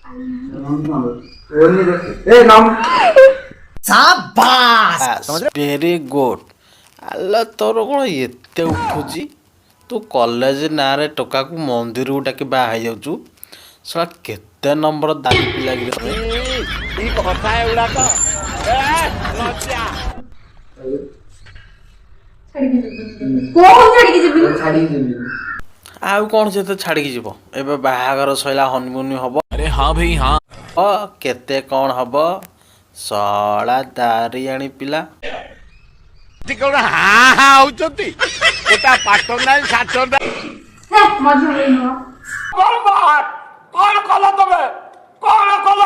ଏ ନାମ। Very good. ଆଲୋ, ତୋର କ'ଣ ଏତେ ଉଠୁଛି? ତୁ କଲେଜ ନାଁରେ ଟୋକାକୁ ମନ୍ଦିରକୁ ଡାକି ବାହା ହେଇଯାଉଛୁ। ଶଳା, କେତେ ନମ୍ବର ଦାରି ପିଲା କିରେ ତମେ? ଛାଡ଼ିକି ଯିବିନି। କଣ ଛାଡ଼ିକି ଯିବିନି? ଛାଡ଼ିକି ଯିବିନି। ଆଉ କ'ଣ ସେ ତ ଛାଡ଼ିକି ଯିବ? ଏବେ ବାହାଘର ସଇଲା, ହନିମୁନ୍ ହବ। अरे हाँ भाई हाँ। କେତେ କ'ଣ ହବ। ଶଳା ଦାରିଆଣି ପିଲା। କଣ ହାଁ ହାଁ ହଉଛନ୍ତି? ଗୋଟା ପାଠ ନାହିଁ, ସାଠ ନାହିଁ। ହେ, ମୋ ଝିଅ ଭଳି ନୁହଁ। କଣ କଲ ତମେ? କଣ କଲ?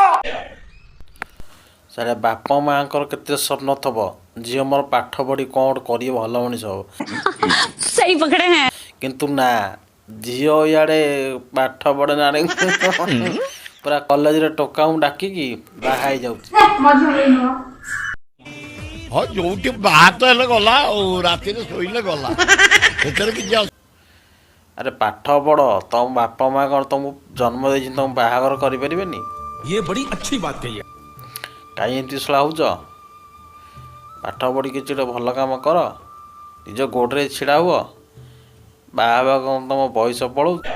ସାରେ, ବାପା ମାଆଙ୍କର କେତେ ସ୍ୱପ୍ନ ଥବ, ଝିଅ ମୋର ପାଠ ପଢ଼ି କ'ଣ ଗୋଟେ କରିବ, ଭଲ ମଣିଷ ହବ। सही पकड़े हैं। କିନ୍ତୁ ନା, ଝିଅ ଇଆଡ଼େ ପାଠ ପଢ଼େ ନା, ପୁରା କଲେଜରେ ଟୋକାଙ୍କୁ ଡାକିକି ବାହା ହେଇଯାଉଛି। ହେ, ମୋ ଝିଅ ଭଳି ନୁହଁ। ହଁ, ଯୋଉଠି ବାହା ତ ହେଲେ ଗଲା, ଆଉ ରାତିରେ ଶୋଇଲେ ଗଲା, ସେଥିରେ କିଛି ଆରେ, ପାଠ ପଢ଼। ତମ ବାପା ମା କ'ଣ ତମକୁ ଜନ୍ମ ଦେଇଛନ୍ତି, ତମ ବାହାଘର କରିପାରିବେନି? ये बड़ी अच्छी बात कही है। କାହିଁ ଏମିତି ଶଳା ହେଉଛ? ପାଠ ପଢ଼ି କିଛି ଗୋଟେ ଭଲ କାମ କର, ନିଜ ଗୋଡ଼ରେ ଛିଡ଼ା ହୁଅ। ବାହା ହେବା କ'ଣ ତମ ବୟସ ପଳଉଛି?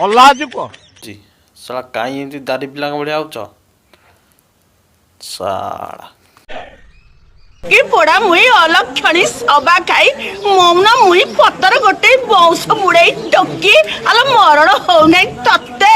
ଅଲାଜ କଣ? ଶଳା, କାହିଁ ଏମିତି ଦାରି ପିଲାଙ୍କ ଭଳିଆ ହେଉଛ ଶଳା? କି ପୋଡା ମୁଇଁ ଅଲକ୍ଷଣୀ ସବା ଖାଇ ମୌନ ମୁଇଁ ପତର ଗୋଟେ ବଉଁଶ ବୁଡେଇ ଟୋକି। ଆଲୋ, ମରଣ ହଉନାହିଁ ତତେ?